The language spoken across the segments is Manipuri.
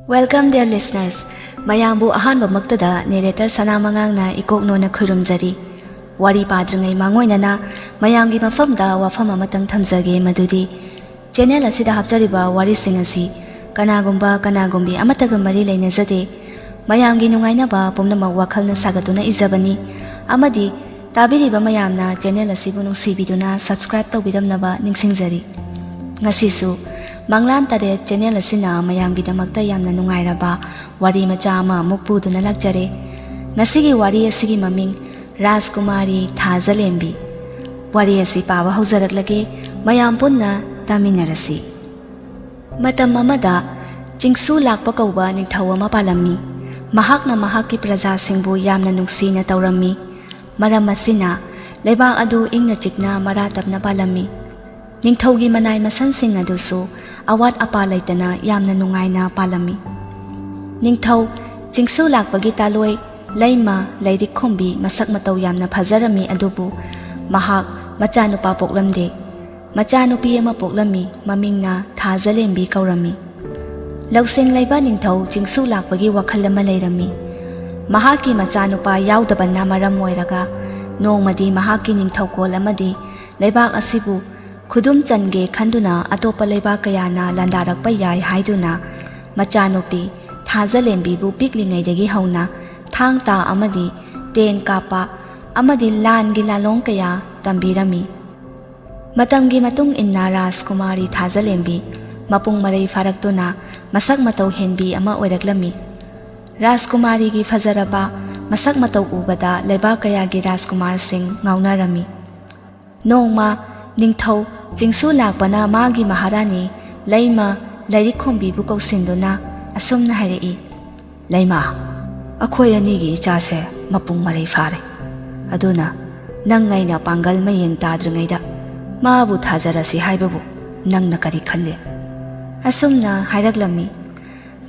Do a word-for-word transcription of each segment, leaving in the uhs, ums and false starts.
Welcome, dear listeners. ꯃꯌꯥꯝꯕꯨ ꯑꯍꯥꯟꯕꯃꯛꯇꯗ narrator ꯁꯅꯥ ꯃꯉꯥꯡꯅ ꯏꯀꯣꯛ ꯅꯣꯟꯅ ꯈꯨꯔꯨꯝꯖꯔꯤ꯫ ꯋꯥꯔꯤ ꯄꯥꯗ꯭ꯔꯤꯉꯩ ꯃꯥꯡꯑꯣꯏꯅꯅ ꯃꯌꯥꯝꯒꯤ ꯃꯐꯝꯗ ꯋꯥꯐꯝ ꯑꯃꯇꯪ ꯊꯝꯖꯒꯦ, ꯃꯗꯨꯗꯤ channel ꯑꯁꯤꯗ ꯍꯥꯞꯆꯔꯤꯕ ꯋꯥꯔꯤꯁꯤꯡ ꯑꯁꯤ ꯀꯅꯥꯒꯨꯝꯕ ꯀꯅꯥꯒꯨꯝꯕꯤ ꯑꯃꯠꯇꯒ ꯃꯔꯤ ꯂꯩꯅꯖꯗꯦ꯫ ꯃꯌꯥꯝꯒꯤ ꯅꯨꯡꯉꯥꯏꯅꯕ ꯄꯨꯝꯅꯃꯛ ꯋꯥꯈꯜꯅ ꯁꯥꯒꯠꯇꯨꯅ ꯏꯖꯕꯅꯤ, ꯑꯃꯗꯤ ꯇꯥꯕꯤꯔꯤꯕ ꯃꯌꯥꯝꯅ channel ꯑꯁꯤꯕꯨ ꯅꯨꯡꯁꯤꯕꯤꯗꯨꯅ subscribe ꯇꯧꯕꯤꯔꯝꯅꯕ ꯅꯤꯡꯁꯤꯡꯖꯔꯤ꯫ ꯉꯁꯤꯁꯨ ꯃꯪꯂꯥꯟ ꯇꯔꯦꯠ channel ꯑꯁꯤꯅ ꯃꯌꯥꯝꯒꯤꯗꯃꯛꯇ ꯌꯥꯝꯅ ꯅꯨꯡꯉꯥꯏꯔꯕ ꯋꯥꯔꯤ ꯃꯆꯥ ꯑꯃ ꯑꯃꯨꯛ ꯄꯨꯗꯨꯅ ꯂꯥꯛꯆꯔꯦ꯫ ꯉꯁꯤꯒꯤ ꯋꯥꯔꯤ ꯑꯁꯤꯒꯤ ꯃꯃꯤꯡ ꯔꯥꯖꯀꯨꯃꯥꯔꯤ ꯊꯥꯖꯂꯦꯝꯕꯤ꯫ ꯋꯥꯔꯤ ꯑꯁꯤ ꯄꯥꯕ ꯍꯧꯖꯔꯛꯂꯒꯦ꯫ ꯃꯌꯥꯝ ꯄꯨꯟꯅ ꯇꯥꯃꯤꯟꯅꯔꯁꯤ꯫ ꯃꯇꯝ ꯑꯃꯗ ꯆꯤꯡꯁꯨ ꯂꯥꯛꯄ ꯀꯧꯕ ꯅꯤꯡꯊꯧ ꯑꯃ ꯄꯥꯜꯂꯝꯃꯤ꯫ ꯃꯍꯥꯛꯅ ꯃꯍꯥꯛꯀꯤ ꯄ꯭ꯔꯖꯥꯁꯤꯡꯕꯨ ꯌꯥꯝꯅ ꯅꯨꯡꯁꯤꯅ ꯇꯧꯔꯝꯃꯤ꯫ ꯃꯔꯝ ꯑꯁꯤꯅ ꯂꯩꯕꯥꯛ ꯑꯗꯨ ꯏꯪꯅ ꯆꯤꯛꯅ ꯃꯔꯥ ꯇꯞꯅ ꯄꯥꯜꯂꯝꯃꯤ꯫ ꯅꯤꯡꯊꯧꯒꯤ ꯃꯅꯥꯏ ꯃꯁꯟꯁꯤꯡ ꯑꯗꯨꯁꯨ ꯑꯋꯥꯠ ꯑꯄꯥ ꯂꯩꯇꯅ ꯌꯥꯝꯅ ꯅꯨꯡꯉꯥꯏꯅ ꯄꯥꯜꯂꯝꯃꯤ꯫ ꯅꯤꯡꯊꯧ ꯆꯤꯡꯁꯨ ꯂꯥꯛꯄꯒꯤ ꯇꯥꯂꯣꯏ ꯂꯩꯃ ꯂꯥꯏꯔꯤꯛ ꯈꯣꯝꯕꯤ ꯃꯁꯛ ꯃꯇꯧ ꯌꯥꯝꯅ ꯐꯖꯔꯝꯃꯤ, ꯑꯗꯨꯕꯨ ꯃꯍꯥꯛ ꯃꯆꯥꯅꯨꯄꯥ ꯄꯣꯛꯂꯝꯗꯦ꯫ ꯃꯆꯥꯅꯨꯄꯤ ꯑꯃ ꯄꯣꯛꯂꯝꯃꯤ, ꯃꯃꯤꯡꯅ ꯊꯥꯖꯂꯦꯝꯕꯤ ꯀꯧꯔꯝꯃꯤ꯫ ꯂꯧꯁꯤꯡ ꯂꯩꯕ ꯅꯤꯡꯊꯧ ꯆꯤꯡꯁꯨ ꯂꯥꯛꯄꯒꯤ ꯋꯥꯈꯜ ꯑꯃ ꯂꯩꯔꯝꯃꯤ꯫ ꯃꯍꯥꯛꯀꯤ ꯃꯆꯥꯅꯨꯄꯥ ꯌꯥꯎꯗꯕꯅ ꯃꯔꯝ ꯑꯣꯏꯔꯒ ꯅꯣꯡꯃꯗꯤ ꯃꯍꯥꯛꯀꯤ ꯅꯤꯡꯊꯧꯀꯣꯜ ꯑꯃꯗꯤ ꯂꯩꯕꯥꯛ ꯑꯁꯤꯕꯨ ꯈꯨꯗꯨꯝ ꯆꯟꯒꯦ ꯈꯟꯗꯨꯅ ꯑꯇꯣꯞꯄ ꯂꯩꯕꯥꯛ ꯀꯌꯥꯅ ꯂꯥꯟꯗꯥꯔꯛꯄ ꯌꯥꯏ ꯍꯥꯏꯗꯨꯅ ꯃꯆꯥꯅꯨꯄꯤ ꯊꯥꯖꯂꯦꯝꯕꯤꯕꯨ ꯄꯤꯛꯂꯤꯉꯩꯗꯒꯤ ꯍꯧꯅ ꯊꯥꯡ ꯇꯥ ꯑꯃꯗꯤ ꯇꯦꯟ ꯀꯥꯞꯄ ꯑꯃꯗꯤ ꯂꯥꯟꯒꯤ ꯂꯥꯂꯣꯡ ꯀꯌꯥ ꯇꯝꯕꯤꯔꯝꯃꯤ꯫ ꯃꯇꯝꯒꯤ ꯃꯇꯨꯡ ꯏꯟꯅ ꯔꯥꯖꯀꯨꯃꯥꯔꯤ ꯊꯥꯖꯂꯦꯝꯕꯤ ꯃꯄꯨꯡ ꯃꯔꯩ ꯐꯥꯔꯛꯇꯨꯅ ꯃꯁꯛ ꯃꯇꯧ ꯍꯦꯟꯕꯤ ꯑꯃ ꯑꯣꯏꯔꯛꯂꯝꯃꯤ꯫ ꯔꯥꯖꯀꯨꯃꯥꯔꯤꯒꯤ ꯐꯖꯔꯕ ꯃꯁꯛ ꯃꯇꯧ ꯎꯕꯗ ꯂꯩꯕꯥꯛ ꯀꯌꯥꯒꯤ ꯔꯥꯖꯀꯨꯃꯥꯔꯁꯤꯡ ꯉꯥꯎꯅꯔꯝꯃꯤ꯫ ꯅꯣꯡꯃ ꯅꯤꯡꯊꯧ ꯆꯤꯡꯁꯨ ꯂꯥꯛꯄꯅ ꯃꯥꯒꯤ ꯃꯍꯥꯔꯥꯅꯤ ꯂꯩꯃ ꯂꯥꯏꯔꯤꯛ ꯈꯣꯝꯕꯤꯕꯨ ꯀꯧꯁꯤꯟꯗꯨꯅ ꯑꯁꯨꯝꯅ ꯍꯥꯏꯔꯛꯏ, "ꯂꯩꯃ, ꯑꯩꯈꯣꯏ ꯑꯅꯤꯒꯤ ꯏꯆꯥꯁꯦ ꯃꯄꯨꯡ ꯃꯔꯩ ꯐꯥꯔꯦ꯫ ꯑꯗꯨꯅ ꯅꯪ ꯑꯩꯅ ꯄꯥꯡꯒꯜ ꯃꯌꯦꯡ ꯇꯥꯗ꯭ꯔꯤꯉꯩꯗ ꯃꯥꯕꯨ ꯊꯥꯖꯔꯁꯤ ꯍꯥꯏꯕꯕꯨ ꯅꯪꯅ ꯀꯔꯤ ꯈꯜꯂꯤ?" ꯑꯁꯨꯝꯅ ꯍꯥꯏꯔꯛꯂꯝꯃꯤ꯫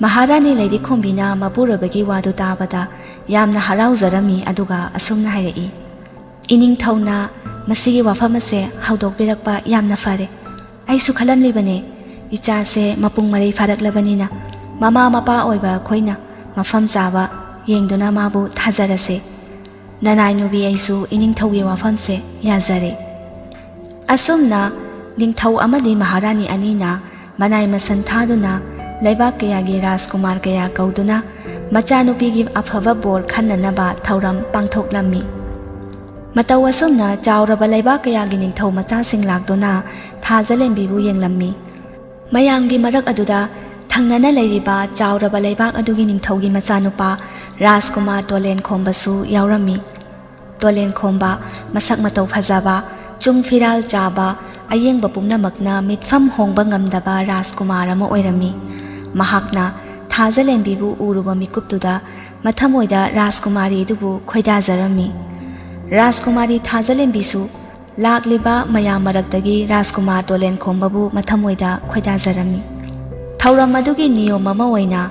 ꯃꯍꯥꯔꯥꯅꯤ ꯂꯥꯏꯔꯤꯛ ꯈꯣꯝꯕꯤꯅ ꯃꯄꯨꯔꯣꯏꯕꯒꯤ ꯋꯥꯗꯨ ꯇꯥꯕꯗ ꯌꯥꯝꯅ ꯍꯔꯥꯎꯖꯔꯝꯃꯤ, ꯑꯗꯨꯒ ꯑꯁꯨꯝꯅ ꯍꯥꯏꯔꯛꯏ, "ꯏꯅꯤꯡꯊꯧꯅ ꯃꯁꯤꯒꯤ ꯋꯥꯐꯝ ꯑꯁꯦ ꯍꯧꯗꯣꯛꯄꯤꯔꯛꯄ ꯌꯥꯝꯅ ꯐꯔꯦ꯫ ꯑꯩꯁꯨ ꯈꯜꯂꯝꯂꯤꯕꯅꯦ, ꯏꯆꯥꯁꯦ ꯃꯄꯨꯡ ꯃꯔꯩ ꯐꯥꯔꯛꯂꯕꯅꯤꯅ ꯃꯃꯥ ꯃꯄꯥ ꯑꯣꯏꯕ ꯑꯩꯈꯣꯏꯅ ꯃꯐꯝ ꯆꯥꯕ ꯌꯦꯡꯗꯨꯅ ꯃꯥꯕꯨ ꯊꯥꯖꯔꯁꯦ꯫ ꯅꯅꯥꯏ ꯅꯨꯕꯤ ꯑꯩꯁꯨ ꯏꯅꯤꯡꯊꯧꯒꯤ ꯋꯥꯐꯝꯁꯦ ꯌꯥꯖꯔꯦ꯫ ꯑꯁꯨꯝꯅ ꯅꯤꯡꯊꯧ ꯑꯃꯗꯤ ꯃꯍꯥꯔꯥꯅꯤ ꯑꯅꯤꯅ ꯃꯅꯥꯏ ꯃꯁꯟ ꯊꯥꯗꯨꯅ ꯂꯩꯕꯥꯛ ꯀꯌꯥꯒꯤ ꯔꯥꯖꯀꯨꯃꯥꯔ ꯀꯌꯥ ꯀꯧꯗꯨꯅ ꯃꯆꯥꯅꯨꯄꯤꯒꯤ ꯑꯐꯕ ꯕꯣꯔ ꯈꯟꯅꯅꯕ ꯊꯧꯔꯝ ꯄꯥꯡꯊꯣꯛꯂꯝꯃꯤ꯫ ꯃꯇꯧ ꯑꯁꯨꯝꯅ ꯆꯥꯎꯔꯕ ꯂꯩꯕꯥꯛ ꯀꯌꯥꯒꯤ ꯅꯤꯡꯊꯧ ꯃꯆꯥꯁꯤꯡ ꯂꯥꯛꯇꯨꯅ ꯊꯥꯖꯂꯦꯝꯕꯤꯕꯨ ꯌꯦꯡꯂꯝꯃꯤ꯫ ꯃꯌꯥꯝꯒꯤ ꯃꯔꯛ ꯑꯗꯨꯗ ꯊꯪꯅꯅ ꯂꯩꯔꯤꯕ ꯆꯥꯎꯔꯕ ꯂꯩꯕꯥꯛ ꯑꯗꯨꯒꯤ ꯅꯤꯡꯊꯧꯒꯤ ꯃꯆꯥꯅꯨꯄꯥ ꯔꯥꯖꯀꯨꯃꯥꯔ ꯇꯣꯂꯦꯟꯈꯣꯝꯕꯁꯨ ꯌꯥꯎꯔꯝꯃꯤ꯫ ꯇꯣꯂꯦꯟꯈꯣꯝꯕ ꯃꯁꯛ ꯃꯇꯧ ꯐꯖꯕ, ꯆꯨꯡ ꯐꯤꯔꯥꯜ ꯆꯥꯕ, ꯑꯌꯦꯡꯕ ꯄꯨꯝꯅꯃꯛꯅ ꯃꯤꯠꯐꯝ ꯍꯣꯡꯕ ꯉꯝꯗꯕ ꯔꯥꯖꯀꯨꯃꯥꯔ ꯑꯃ ꯑꯣꯏꯔꯝꯃꯤ꯫ ꯃꯍꯥꯛꯅ ꯊꯥꯖꯂꯦꯝꯕꯤꯕꯨ ꯎꯔꯨꯕ ꯃꯤꯀꯨꯞꯇꯨꯗ ꯃꯊꯃꯣꯏꯗ ꯔꯥꯖꯀꯨꯃꯥꯔꯤ ꯑꯗꯨꯕꯨ ꯈꯣꯏꯗꯥꯖꯔꯝꯃꯤ꯫ ꯔꯥꯖꯀꯨꯃꯥꯔꯤ ꯊꯥꯖꯂꯦꯝꯕꯤꯁꯨ ꯂꯥꯛꯂꯤꯕ ꯃꯌꯥꯝ ꯃꯔꯛꯇꯒꯤ ꯔꯥꯖꯀꯨꯃꯥꯔ ꯇꯣꯂꯦꯟꯈꯣꯝꯕꯕꯨ ꯃꯊꯃꯣꯏꯗ ꯈꯣꯏꯗꯥꯖꯔꯝꯃꯤ꯫ ꯊꯧꯔꯝ ꯑꯗꯨꯒꯤ ꯅꯤꯌꯣꯝ ꯑꯃ ꯑꯣꯏꯅ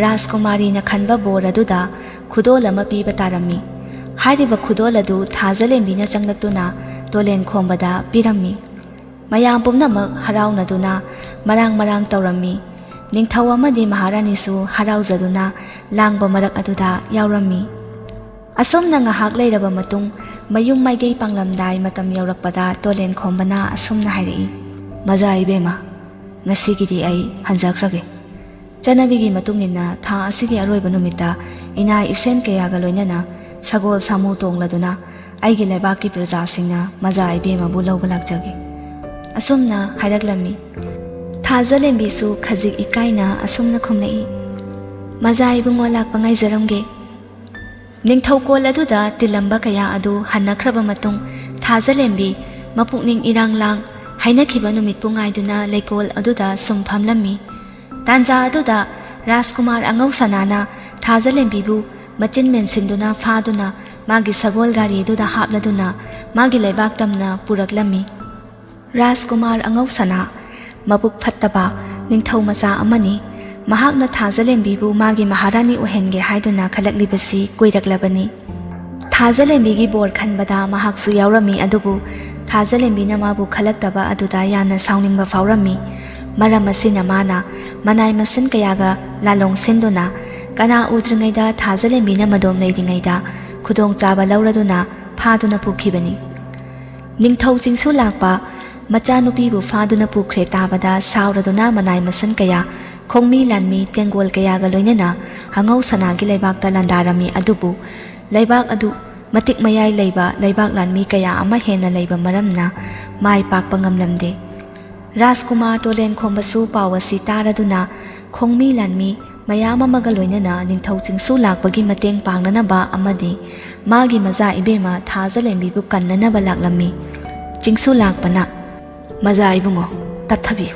ꯔꯥꯖꯀꯨꯃꯥꯔꯤꯅ ꯈꯟꯕ ꯕꯣꯔ ꯑꯗꯨꯗ ꯈꯨꯗꯣꯜ ꯑꯃ ꯄꯤꯕ ꯇꯥꯔꯝꯃꯤ꯫ ꯍꯥꯏꯔꯤꯕ ꯈꯨꯗꯣꯜ ꯑꯗꯨ ꯊꯥꯖꯂꯦꯝꯕꯤꯅ ꯆꯪꯂꯛꯇꯨꯅ ꯇꯣꯂꯦꯟꯈꯣꯝꯕꯗ ꯄꯤꯔꯝꯃꯤ꯫ ꯃꯌꯥꯝ ꯄꯨꯝꯅꯃꯛ ꯍꯔꯥꯎꯅꯗꯨꯅ ꯃꯔꯥꯡ ꯃꯔꯥꯡ ꯇꯧꯔꯝꯃꯤ꯫ ꯅꯤꯡꯊꯧ ꯑꯃꯗꯤ ꯃꯍꯥꯔꯥꯅꯤꯁꯨ ꯍꯔꯥꯎꯖꯗꯨꯅ ꯂꯥꯡꯕ ꯃꯔꯛ ꯑꯗꯨꯗ ꯌꯥꯎꯔꯝꯃꯤ꯫ ꯑꯁꯨꯝꯅ ꯉꯥꯏꯍꯥꯛ ꯂꯩꯔꯕ ꯃꯇꯨꯡ, ꯃꯌꯨꯝ ꯃꯥꯏꯀꯩ ꯄꯥꯡꯂꯝꯗꯥꯏ ꯃꯇꯝ ꯌꯧꯔꯛꯄꯗ ꯇꯣꯂꯦꯟꯈꯣꯝꯕꯅ ꯑꯁꯨꯝꯅ ꯍꯥꯏꯔꯛꯏ, "ꯃꯖꯥ ꯏꯕꯦꯝꯃ, ꯉꯁꯤꯒꯤꯗꯤ ꯑꯩ ꯍꯟꯖꯈ꯭ꯔꯒꯦ꯫ ꯆꯠꯅꯕꯤꯒꯤ ꯃꯇꯨꯡ ꯏꯟꯅ ꯊꯥ ꯑꯁꯤꯒꯤ ꯑꯔꯣꯏꯕ ꯅꯨꯃꯤꯠꯇ ꯏꯅꯥ ꯏꯁꯦꯟ ꯀꯌꯥꯒ ꯂꯣꯏꯅꯅ ꯁꯒꯣꯜ ꯁꯥꯃꯨ ꯇꯣꯡꯂꯗꯨꯅ ꯑꯩꯒꯤ ꯂꯩꯕꯥꯛꯀꯤ ꯄ꯭ꯔꯖꯥꯁꯤꯡꯅ ꯃꯖꯥ ꯏꯕꯦꯝꯃꯕꯨ ꯂꯧꯕ ꯂꯥꯛꯆꯒꯦ꯫" ꯑꯁꯨꯝꯅ ꯍꯥꯏꯔꯛꯂꯝꯃꯤ꯫ ꯊꯥꯖꯂꯦꯝꯕꯤꯁꯨ ꯈꯖꯤꯛ ꯏꯀꯥꯏꯅ ꯑꯁꯨꯝꯅ ꯈꯨꯝꯂꯛꯏ, "ꯃꯖꯥ ꯏꯕꯨꯡꯉꯣ ꯂꯥꯛꯄ ꯉꯥꯏꯖꯔꯝꯒꯦ꯫" ꯅꯤꯡꯊꯧꯀꯣꯜ ꯑꯗꯨꯗ ꯇꯤꯜꯂꯝꯕ ꯀꯌꯥ ꯑꯗꯨ ꯍꯟꯅꯈ꯭ꯔꯕ ꯃꯇꯨꯡ, ꯊꯥꯖꯂꯦꯝꯕꯤ ꯃꯄꯨꯛꯅꯤꯡ ꯏꯔꯥꯡ ꯂꯥꯡ ꯍꯥꯏꯅꯈꯤꯕ ꯅꯨꯃꯤꯠꯄꯨ ꯉꯥꯏꯗꯨꯅ ꯂꯩꯀꯣꯜ ꯑꯗꯨꯗ ꯁꯨꯝ ꯐꯝꯂꯝꯃꯤ꯫ ꯇꯥꯟꯖꯥ ꯑꯗꯨꯗ ꯔꯥꯖꯀꯨꯃꯥꯔ ꯑꯉꯧ ꯁꯅꯥꯅ ꯊꯥꯖꯂꯦꯝꯕꯤꯕꯨ ꯃꯆꯤꯟ ꯃꯦꯟꯁꯤꯟꯗꯨꯅ ꯐꯥꯗꯨꯅ ꯃꯥꯒꯤ ꯁꯒꯣꯜ ꯒꯥꯔꯤ ꯑꯗꯨꯗ ꯍꯥꯞꯂꯗꯨꯅ ꯃꯥꯒꯤ ꯂꯩꯕꯥꯛ ꯇꯝꯅ ꯄꯨꯔꯛꯂꯝꯃꯤ꯫ ꯔꯥꯖꯀꯨꯃꯥꯔ ꯑꯉꯧꯁꯅꯥ ꯃꯕꯨꯛ ꯐꯠꯇꯕ ꯅꯤꯡꯊꯧ ꯃꯆꯥ ꯑꯃꯅꯤ꯫ ꯃꯍꯥꯛꯅ ꯊꯥꯖꯂꯦꯝꯕꯤꯕꯨ ꯃꯥꯒꯤ ꯃꯍꯥꯔꯥꯅꯤ ꯑꯣꯏꯍꯟꯒꯦ ꯍꯥꯏꯗꯨꯅ ꯈꯜꯂꯛꯂꯤꯕꯁꯤ ꯀꯨꯏꯔꯛꯂꯕꯅꯤ꯫ ꯊꯥꯖꯂꯦꯝꯕꯤꯒꯤ ꯕꯣꯔ ꯈꯟꯕꯗ ꯃꯍꯥꯛꯁꯨ ꯌꯥꯎꯔꯝꯃꯤ, ꯑꯗꯨꯕꯨ ꯊꯥꯖꯂꯦꯝꯕꯤꯅ ꯃꯥꯕꯨ ꯈꯜꯂꯛꯇꯕ ꯑꯗꯨꯗ ꯌꯥꯝꯅ ꯁꯥꯎꯅꯤꯡꯕ ꯐꯥꯎꯔꯝꯃꯤ꯫ ꯃꯔꯝ ꯑꯁꯤꯅ ꯃꯥꯅ ꯃꯅꯥꯏ ꯃꯁꯤꯟ ꯀꯌꯥꯒ ꯂꯥꯂꯣꯡ ꯁꯤꯟꯗꯨꯅ, ꯀꯅꯥ ꯎꯗ꯭ꯔꯤꯉꯩꯗ ꯊꯥꯖꯂꯦꯝꯕꯤꯅ ꯃꯗꯣꯝ ꯂꯩꯔꯤꯉꯩꯗ ꯈꯨꯗꯣꯡꯆꯥꯕ ꯂꯧꯔꯗꯨꯅ ꯐꯥꯗꯨꯅ ꯄꯨꯈꯤꯕꯅꯤ꯫ ꯅꯤꯡꯊꯧ ꯆꯤꯡꯁꯨ ꯂꯥꯛꯄ ꯃꯆꯥꯅꯨꯄꯤꯕꯨ ꯐꯥꯗꯨꯅ ꯄꯨꯈ꯭ꯔꯦ ꯇꯥꯕꯗ ꯁꯥꯎꯔꯗꯨꯅ ꯃꯅꯥꯏ ꯃꯁꯤꯟ ꯀꯌꯥ, ꯈꯣꯡꯃꯤ ꯂꯥꯟꯃꯤ ꯇꯦꯡꯒꯣꯜ ꯀꯌꯥꯒ ꯂꯣꯏꯅꯅ ꯑꯉꯧ ꯁꯅꯥꯒꯤ ꯂꯩꯕꯥꯛꯇ ꯂꯥꯟꯗꯥꯔꯝꯃꯤ꯫ ꯑꯗꯨꯕꯨ ꯂꯩꯕꯥꯛ ꯑꯗꯨ ꯃꯇꯤꯛ ꯃꯌꯥꯏ ꯂꯩꯕ ꯂꯩꯕꯥꯛ ꯂꯥꯟꯃꯤ ꯀꯌꯥ ꯑꯃ ꯍꯦꯟꯅ ꯂꯩꯕ ꯃꯔꯝꯅ ꯃꯥꯏ ꯄꯥꯛꯄ ꯉꯝꯂꯝꯗꯦ꯫ ꯔꯥꯖꯀꯨꯃꯥꯔ ꯇꯣꯂꯦꯟ ꯈꯣꯝꯕꯁꯨ ꯄꯥꯎ ꯑꯁꯤ ꯇꯥꯔꯗꯨꯅ ꯈꯣꯡꯃꯤ ꯂꯥꯟꯃꯤ ꯃꯌꯥꯝ ꯑꯃꯒ ꯂꯣꯏꯅꯅ ꯅꯤꯡꯊꯧ ꯆꯤꯡꯁꯨ ꯂꯥꯛꯄꯒꯤ ꯃꯇꯦꯡ ꯄꯥꯡꯅꯅꯕ ꯑꯃꯗꯤ ꯃꯥꯒꯤ ꯃꯆꯥ ꯏꯕꯦꯝꯃ ꯊꯥꯖꯂꯦꯝꯕꯤꯕꯨ ꯀꯟꯅꯅꯕ ꯂꯥꯛꯂꯝꯃꯤ꯫ ꯆꯤꯡꯁꯨ ꯂꯥꯛꯄꯅ, "ꯃꯆꯥ ꯏꯕꯨꯡꯉꯣ, ꯇꯞꯊꯕꯤꯌꯨ꯫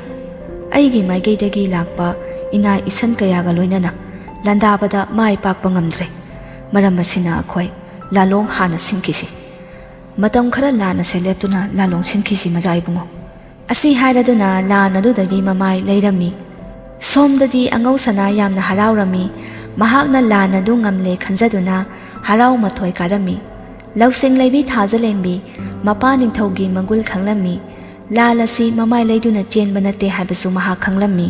ꯑꯩꯒꯤ ꯃꯥꯏꯀꯩꯗꯒꯤ ꯂꯥꯛꯄ ꯏꯅꯥ ꯏꯁꯟ ꯀꯌꯥꯒ ꯂꯣꯏꯅꯅ ꯂꯥꯟꯗꯥꯕꯗ ꯃꯥꯏ ꯄꯥꯛꯄ ꯉꯝꯗ꯭ꯔꯦ꯫ ꯃꯔꯝ ꯑꯁꯤꯅ ꯑꯩꯈꯣꯏ ꯂꯥꯂꯣꯡ ꯍꯥꯟꯅ ꯁꯤꯟꯈꯤꯁꯤ꯫ ꯃꯇꯝ ꯈꯔ ꯂꯥꯟ ꯑꯁꯦ ꯂꯦꯞꯇꯨꯅ ꯂꯥꯂꯣꯡ ꯁꯤꯟꯈꯤꯁꯤ, ꯃꯆꯥ ꯏꯕꯨꯡꯉꯣ"꯫ ꯑꯁꯤ ꯍꯥꯏꯔꯗꯨꯅ ꯂꯥꯟ ꯑꯗꯨꯗꯒꯤ ꯃꯃꯥꯏ ꯂꯩꯔꯝꯃꯤ꯫ ꯁꯣꯝꯗꯗꯤ ꯑꯉꯧ ꯁꯅꯥ ꯌꯥꯝꯅ ꯍꯔꯥꯎꯔꯝꯃꯤ꯫ ꯃꯍꯥꯛꯅ ꯂꯥꯟ ꯑꯗꯨ ꯉꯝꯂꯦ ꯈꯟꯖꯗꯨꯅ ꯍꯔꯥꯎ ꯃꯊꯣꯏ ꯀꯥꯔꯝꯃꯤ꯫ ꯂꯧꯁꯤꯡ ꯂꯩꯕꯤ ꯊꯥꯖꯂꯦꯝꯕꯤ ꯃꯄꯥ ꯅꯤꯡꯊꯧꯒꯤ ꯃꯒꯨꯜ ꯈꯪꯂꯝꯃꯤ꯫ ꯂꯥꯟ ꯑꯁꯤ ꯃꯃꯥꯏ ꯂꯩꯗꯨꯅ ꯆꯦꯟꯕ ꯅꯠꯇꯦ ꯍꯥꯏꯕꯁꯨ ꯃꯍꯥꯛ ꯈꯪꯂꯝꯃꯤ꯫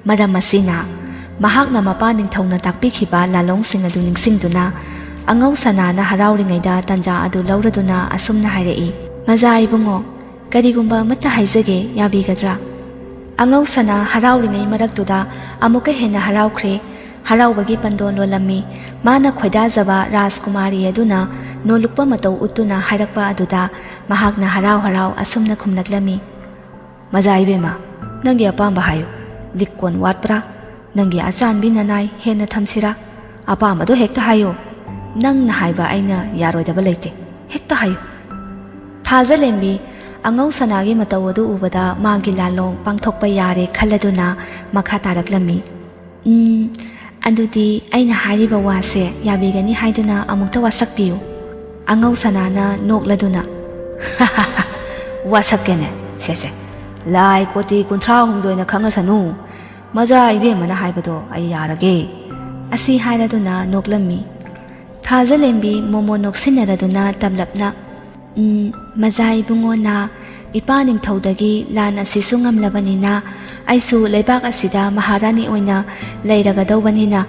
ꯃꯔꯝ ꯑꯁꯤꯅ, ꯃꯍꯥꯛꯅ ꯃꯄꯥ ꯅꯤꯡꯊꯧꯅ ꯇꯥꯛꯄꯤꯈꯤꯕ ꯂꯥꯂꯣꯡꯁꯤꯡ ꯑꯗꯨ ꯅꯤꯡꯁꯤꯡꯗꯨꯅ, ꯑꯉꯧ ꯁꯅꯥꯅ ꯍꯔꯥꯎꯔꯤꯉꯩꯗ ꯇꯟꯖꯥ ꯑꯗꯨ ꯂꯧꯔꯗꯨꯅ ꯑꯁꯨꯝꯅ ꯍꯥꯏꯔꯛꯏ, "ꯃꯆꯥ ꯏꯕꯨꯡꯉꯣ, ꯀꯔꯤꯒꯨꯝꯕ ꯑꯃꯠꯇ ꯍꯥꯏꯖꯒꯦ, ꯌꯥꯕꯤꯒꯗ꯭ꯔꯥ?" ꯑꯉꯧ ꯁꯅꯥ ꯍꯔꯥꯎꯔꯤꯉꯩ ꯃꯔꯛꯇꯨꯗ ꯑꯃꯨꯛꯀ ꯍꯦꯟꯅ ꯍꯔꯥꯎꯈ꯭ꯔꯦ꯫ ꯍꯔꯥꯎꯕꯒꯤ ꯄꯟꯗꯣꯟ ꯂꯣꯜꯂꯝꯃꯤ꯫ ꯃꯥꯅ ꯈꯣꯏꯗꯥꯖꯕ ꯔꯥꯖꯀꯨꯃꯥꯔꯤ ꯑꯗꯨꯅ ꯅꯣꯜꯂꯨꯛꯄ ꯃꯇꯧ ꯎꯠꯇꯨꯅ ꯍꯥꯏꯔꯛꯄ ꯑꯗꯨꯗ ꯃꯍꯥꯛꯅ ꯍꯔꯥꯎ ꯍꯔꯥꯎ ꯑꯁꯨꯝꯅ ꯈꯨꯝꯂꯛꯂꯝꯃꯤ, "ꯃꯆꯥ ꯏꯕꯦꯝꯃ, ꯅꯪꯒꯤ ꯑꯄꯥꯝꯕ ꯍꯥꯏꯌꯨ꯫ ꯂꯤꯛ ꯀꯣꯟ ꯋꯥꯠꯄ꯭ꯔꯥ? ꯅꯪꯒꯤ ꯑꯆꯥꯟꯕꯤ ꯅꯅꯥꯏ ꯍꯦꯟꯅ ꯊꯝꯁꯤꯔꯥ? ꯑꯄꯥꯝꯕꯗꯣ ꯍꯦꯛꯇ ꯍꯥꯏꯌꯨ꯫ ꯅꯪꯅ ꯍꯥꯏꯕ ꯑꯩꯅ ꯌꯥꯔꯣꯏꯗꯕ ꯂꯩꯇꯦ꯫ ꯍꯦꯛꯇ ꯍꯥꯏꯌꯨ"꯫ ꯊꯥꯖꯂꯦꯝꯕꯤ ꯑꯉꯧ ꯁꯅꯥꯒꯤ ꯃꯇꯧ ꯑꯗꯨ ꯎꯕꯗ ꯃꯥꯒꯤ ꯂꯥꯂꯣꯡ ꯄꯥꯡꯊꯣꯛꯄ ꯌꯥꯔꯦ ꯈꯜꯂꯗꯨꯅ ꯃꯈꯥ ꯇꯥꯔꯛꯂꯝꯃꯤ, "ꯎꯝ, ꯑꯗꯨꯗꯤ ꯑꯩꯅ ꯍꯥꯏꯔꯤꯕ ꯋꯥꯁꯦ ꯌꯥꯕꯤꯒꯅꯤ ꯍꯥꯏꯗꯨꯅ ꯑꯃꯨꯛꯇ ꯋꯥꯁꯛꯄꯤꯌꯨ"꯫ ꯑꯉꯧ ꯁꯅꯥꯅ ꯅꯣꯛꯂꯗꯨꯅ, "ꯋꯥꯁꯛꯀꯦꯅꯦ, ꯁꯦꯁꯦ, ꯂꯥꯏ ꯀꯣꯇꯤ ꯀꯨꯟꯊ꯭ꯔꯥ ꯍꯨꯝꯗꯣꯏꯅ ꯈꯪꯉꯁꯅꯨ꯫ ꯃꯆꯥ ꯏꯕꯦꯝꯃꯅ ꯍꯥꯏꯕꯗꯣ ꯑꯩ ꯌꯥꯔꯒꯦ"꯫ ꯑꯁꯤ ꯍꯥꯏꯔꯗꯨꯅ ꯅꯣꯛꯂꯝꯃꯤ꯫ ꯊꯥꯖꯂꯦꯝꯕꯤ ꯃꯣꯃꯣꯟ ꯅꯣꯛꯁꯤꯟꯅꯔꯗꯨꯅ ꯇꯞꯂꯞꯅ, "ꯎꯝ, ꯃꯆꯥ ꯏꯕꯨꯡꯉꯣꯅ ꯏꯄꯥ ꯅꯤꯡꯊꯧꯗꯒꯤ ꯂꯥꯟ ꯑꯁꯤꯁꯨ ꯉꯝꯂꯕꯅꯤꯅ ꯑꯩꯁꯨ ꯂꯩꯕꯥꯛ ꯑꯁꯤꯗ ꯃꯍꯥꯔꯥꯅꯤ ꯑꯣꯏꯅ ꯂꯩꯔꯒꯗꯧꯕꯅꯤꯅ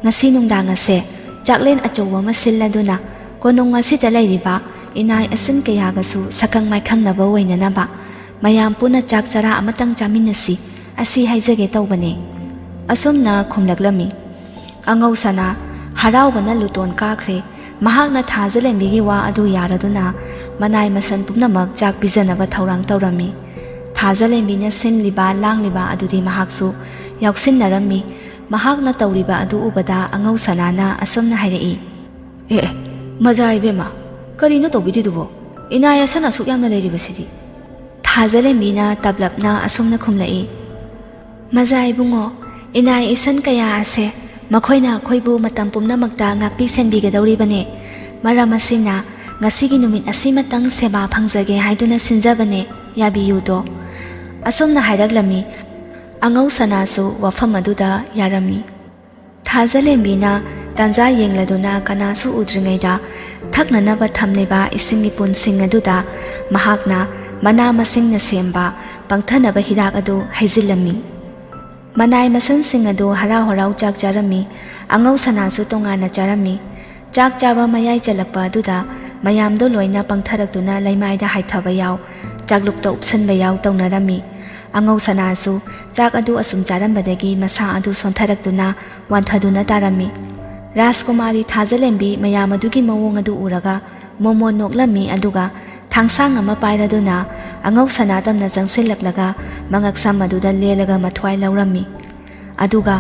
ꯉꯁꯤ ꯅꯨꯡꯗꯥꯡ ꯑꯁꯦ ꯆꯥꯛꯂꯦꯟ ꯑꯆꯧꯕ ꯑꯃ ꯁꯤꯜꯂꯗꯨꯅ ꯀꯣꯅꯨꯡ ꯑꯁꯤꯗ ꯂꯩꯔꯤꯕ ꯏꯅꯥꯏ ꯑꯁꯤꯟ ꯀꯌꯥꯒꯁꯨ ꯁꯛꯈꯪ ꯃꯥꯏꯈꯪꯅꯕ ꯑꯣꯏꯅꯅꯕ ꯃꯌꯥꯝ ꯄꯨꯟꯅ ꯆꯥꯛ ꯆꯔꯥ ꯑꯃꯇꯪ ꯆꯥꯃꯤꯟꯅꯁꯤ, ꯑꯁꯤ ꯍꯥꯏꯖꯒꯦ ꯇꯧꯕꯅꯦ꯫ ꯑꯁꯨꯝꯅ ꯈꯨꯝꯂꯛꯂꯝꯃꯤ꯫ ꯑꯉꯧ ꯁꯅꯥ ꯍꯔꯥꯎꯕꯅ ꯂꯨꯇꯣꯟ ꯀꯥꯈ꯭ꯔꯦ꯫ ꯃꯍꯥꯛꯅ ꯊꯥꯖꯂꯦꯝꯕꯤꯒꯤ ꯋꯥ ꯑꯗꯨ ꯌꯥꯔꯗꯨꯅ ꯃꯅꯥꯏ ꯃꯁꯟ ꯄꯨꯝꯅꯃꯛ ꯆꯥꯛ ꯄꯤꯖꯅꯕ ꯊꯧꯔꯥꯡ ꯇꯧꯔꯝꯃꯤ꯫ ꯊꯥꯖꯂꯦꯝꯕꯤꯅ ꯁꯤꯟꯂꯤꯕ ꯂꯥꯡꯂꯤꯕ ꯑꯗꯨꯗꯤ ꯃꯍꯥꯛꯁꯨ ꯌꯥꯎꯁꯤꯟꯅꯔꯝꯃꯤ꯫ ꯃꯍꯥꯛꯅ ꯇꯧꯔꯤꯕ ꯑꯗꯨ ꯎꯕꯗ ꯑꯉꯧ ꯁꯅꯥꯅ ꯑꯁꯨꯝꯅ ꯍꯥꯏꯔꯛꯏ꯫ "ꯑꯦ, ꯑꯦ, ꯃꯖꯥ ꯏꯕꯦꯝꯃ, ꯀꯔꯤꯅꯣ ꯇꯧꯕꯤꯔꯤꯗꯨꯕꯣ? ꯏꯅꯥꯏ ꯑꯁꯟ ꯑꯁꯨꯛ ꯌꯥꯝꯅ ꯂꯩꯔꯤꯕꯁꯤꯗꯤ?" ꯊꯥꯖꯂꯦꯝꯕꯤꯅ ꯇꯞꯂꯞꯅ ꯑꯁꯨꯝꯅ ꯈꯨꯝꯂꯛꯏ꯫ "ꯃꯖꯥ ꯏꯕꯨꯡꯉꯣ, ꯏꯅꯥꯏ ꯏꯁꯟ ꯀꯌꯥ ꯑꯁꯦ ꯃꯈꯣꯏꯅ ꯑꯩꯈꯣꯏꯕꯨ ꯃꯇꯝ ꯄꯨꯝꯅꯃꯛꯇ ꯉꯥꯛꯄꯤ ꯁꯦꯟꯕꯤꯒꯗꯧꯔꯤꯕꯅꯦ꯫ ꯃꯔꯝ ꯑꯁꯤꯅ ꯉꯁꯤꯒꯤ ꯅꯨꯃꯤꯠ ꯑꯁꯤꯃꯇꯪ ꯁꯦꯕꯥ ꯐꯪꯖꯒꯦ ꯍꯥꯏꯗꯨꯅ ꯁꯤꯟꯖꯕꯅꯦ, ꯌꯥꯕꯤꯌꯨꯗꯣ꯫" ꯑꯁꯨꯝꯅ ꯍꯥꯏꯔꯛꯂꯝꯃꯤ꯫ ꯑꯉꯧ ꯁꯅꯥꯁꯨ ꯋꯥꯐꯝ ꯑꯗꯨꯗ ꯌꯥꯔꯝꯃꯤ꯫ ꯊꯥꯖꯂꯦꯝꯕꯤꯅ ꯇꯥꯟꯖꯥ ꯌꯦꯡꯂꯗꯨꯅ ꯀꯅꯥꯁꯨ ꯎꯗ꯭ꯔꯤꯉꯩꯗ ꯊꯛꯅꯅꯕ ꯊꯝꯂꯤꯕ ꯏꯁꯤꯡꯒꯤ ꯄꯨꯟꯁꯤꯡ ꯑꯗꯨꯗ ꯃꯍꯥꯛꯅ ꯃꯅꯥ ꯃꯁꯤꯡꯅ ꯁꯦꯝꯕ ꯄꯪꯊꯅꯕ ꯍꯤꯗꯥꯛ ꯑꯗꯨ ꯍꯩꯖꯤꯜꯂꯝꯃꯤ꯫ ꯃꯅꯥꯏ ꯃꯁꯟꯁꯤꯡ ꯑꯗꯨ ꯍꯔꯥꯎ ꯍꯔꯥꯎ ꯆꯥꯛ ꯆꯥꯔꯝꯃꯤ꯫ ꯑꯉꯧ ꯁꯅꯥꯁꯨ ꯇꯣꯉꯥꯟꯅ ꯆꯥꯔꯝꯃꯤ꯫ ꯆꯥꯛ ꯆꯥꯕ ꯃꯌꯥꯏ ꯆꯜꯂꯛꯄ ꯑꯗꯨꯗ ꯃꯌꯥꯝꯗꯣ ꯂꯣꯏꯅ ꯄꯪꯊꯔꯛꯇꯨꯅ ꯂꯩꯃꯥꯏꯗ ꯍꯥꯏꯊꯕ ꯌꯥꯎ, ꯆꯥꯛꯂꯨꯛꯇ ꯎꯞꯁꯟꯕ ꯌꯥꯎ ꯇꯧꯅꯔꯝꯃꯤ꯫ ꯑꯉꯧ ꯁꯅꯥꯁꯨ ꯆꯥꯛ ꯑꯗꯨ ꯑꯁꯨꯝ ꯆꯥꯔꯝꯕꯗꯒꯤ ꯃꯁꯥ ꯑꯗꯨ ꯁꯣꯟꯊꯔꯛꯇꯨꯅ ꯋꯥꯟꯊꯗꯨꯅ ꯇꯥꯔꯝꯃꯤ꯫ ꯔꯥꯖꯀꯨꯃꯥꯔꯤ ꯊꯥꯖꯂꯦꯝꯕꯤ ꯃꯌꯥꯝ ꯑꯗꯨꯒꯤ ꯃꯑꯣꯡ ꯑꯗꯨ ꯎꯔꯒ ꯃꯣꯃꯣꯟ ꯅꯣꯛꯂꯝꯃꯤ, ꯑꯗꯨꯒ ꯊꯥꯡꯁꯥꯡ ꯑꯃ ꯄꯥꯏꯔꯗꯨꯅ ꯑꯉꯧ ꯁꯅꯥ ꯇꯝꯅ ꯆꯪꯁꯤꯜꯂꯛꯂꯒ ꯃꯉꯛꯁꯝ ꯑꯗꯨꯗ ꯂꯦꯜꯂꯒ ꯃꯊ꯭ꯋꯥꯏ ꯂꯧꯔꯝꯃꯤ꯫ ꯑꯗꯨꯒ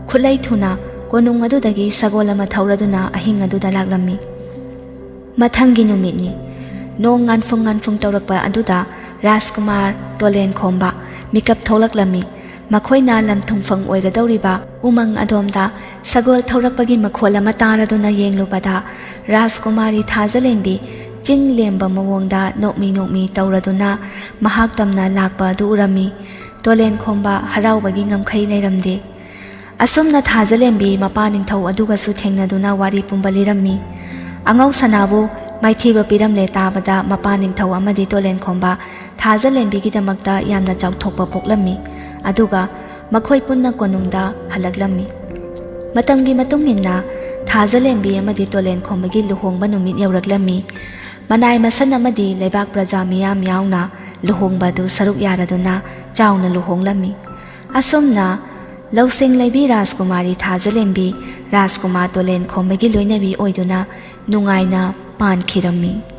ꯈꯨꯠꯂꯩ ꯊꯨꯅ ꯀꯣꯅꯨꯡ ꯑꯗꯨꯗꯒꯤ ꯁꯒꯣꯜ ꯑꯃ ꯊꯧꯔꯗꯨꯅ ꯑꯍꯤꯡ ꯑꯗꯨꯗ ꯂꯥꯛꯂꯝꯃꯤ꯫ ꯃꯊꯪꯒꯤ ꯅꯨꯃꯤꯠꯅꯤ꯫ ꯅꯣꯡ ꯉꯥꯟꯐꯨꯡ ꯉꯥꯟꯐꯨꯡ ꯇꯧꯔꯛꯄ ꯑꯗꯨꯗ ꯔꯥꯖꯀꯨꯃꯥꯔ, ꯇꯣꯂꯦꯟ ꯈꯣꯝꯕ ꯃꯤꯀꯞ ꯊꯣꯛꯂꯛꯂꯝꯃꯤ꯫ ꯃꯈꯣꯏꯅ ꯂꯝ ꯊꯨꯡꯐꯝ ꯑꯣꯏꯒꯗꯧꯔꯤꯕ ꯎꯃꯪ ꯑꯗꯣꯝꯗ ꯁꯒꯣꯜ ꯊꯧꯔꯛꯄꯒꯤ ꯃꯈꯣꯜ ꯑꯃ ꯇꯥꯔꯗꯨꯅ ꯌꯦꯡꯂꯨꯕꯗ ꯔꯥꯖꯀꯨꯃꯥꯔꯤ ꯊꯥꯖꯂꯦꯝꯕꯤ ꯆꯤꯡ ꯂꯦꯝꯕ ꯃꯑꯣꯡꯗ ꯅꯣꯛꯃꯤ ꯅꯣꯛꯃꯤ ꯇꯧꯔꯗꯨꯅ ꯃꯍꯥꯛ ꯇꯝꯅ ꯂꯥꯛꯄ ꯑꯗꯨ ꯎꯔꯝꯃꯤ꯫ ꯇꯣꯂꯦꯟ ꯈꯣꯝꯕ ꯍꯔꯥꯎꯕꯒꯤ ꯉꯝꯈꯩ ꯂꯩꯔꯝꯗꯦ꯫ ꯑꯁꯨꯝꯅ ꯊꯥꯖꯂꯦꯝꯕꯤ ꯃꯄꯥ ꯅꯤꯡꯊꯧ ꯑꯗꯨꯒꯁꯨ ꯊꯦꯡꯅꯗꯨꯅ ꯋꯥꯔꯤ ꯄꯨꯝꯕ ꯂꯤꯔꯝꯃꯤ꯫ ꯑꯉꯧ ꯁꯅꯥꯕꯨ ꯃꯥꯏꯊꯤꯕ ꯄꯤꯔꯝꯂꯦ ꯇꯥꯕꯗ ꯃꯄꯥ ꯅꯤꯡꯊꯧ ꯑꯃꯗꯤ ꯇꯣꯂꯦꯟꯈꯣꯝꯕ ꯊꯥꯖꯂꯦꯝꯕꯤꯒꯤꯗꯃꯛꯇ ꯌꯥꯝꯅ ꯆꯥꯎꯊꯣꯛꯄ ꯄꯣꯛꯂꯝꯃꯤ꯫ ꯑꯗꯨꯒ ꯃꯈꯣꯏ ꯄꯨꯟꯅ ꯀꯣꯅꯨꯡꯗ ꯍꯜꯂꯛꯂꯝꯃꯤ꯫ ꯃꯇꯝꯒꯤ ꯃꯇꯨꯡ ꯏꯟꯅ ꯊꯥꯖꯂꯦꯝꯕꯤ ꯑꯃꯗꯤ ꯇꯣꯂꯦꯟꯈꯣꯝꯕꯒꯤ ꯂꯨꯍꯣꯡꯕ ꯅꯨꯃꯤꯠ ꯌꯧꯔꯛꯂꯝꯃꯤ꯫ ꯃꯅꯥꯏ ꯃꯁꯟ ꯑꯃꯗꯤ ꯂꯩꯕꯥꯛ ꯄ꯭ꯔꯖꯥ ꯃꯤꯌꯥꯝ ꯌꯥꯎꯅ ꯂꯨꯍꯣꯡꯕ ꯑꯗꯨ ꯁꯔꯨꯛ ꯌꯥꯔꯗꯨꯅ ꯆꯥꯎꯅ ꯂꯨꯍꯣꯡꯂꯝꯃꯤ꯫ ꯑꯁꯨꯝꯅ ꯂꯧꯁꯤꯡ ꯂꯩꯕꯤ ꯔꯥꯖꯀꯨꯃꯥꯔꯤ ꯊꯥꯖꯂꯦꯝꯕꯤ ꯔꯥꯖꯀꯨꯃꯥꯔ ꯇꯣꯂꯦꯟꯈꯣꯝꯕꯒꯤ ꯂꯣꯏꯅꯕꯤ ꯑꯣꯏꯗꯨꯅ ꯅꯨꯡꯉꯥꯏꯅ ꯄꯥꯟꯈꯤꯔꯝꯃꯤ꯫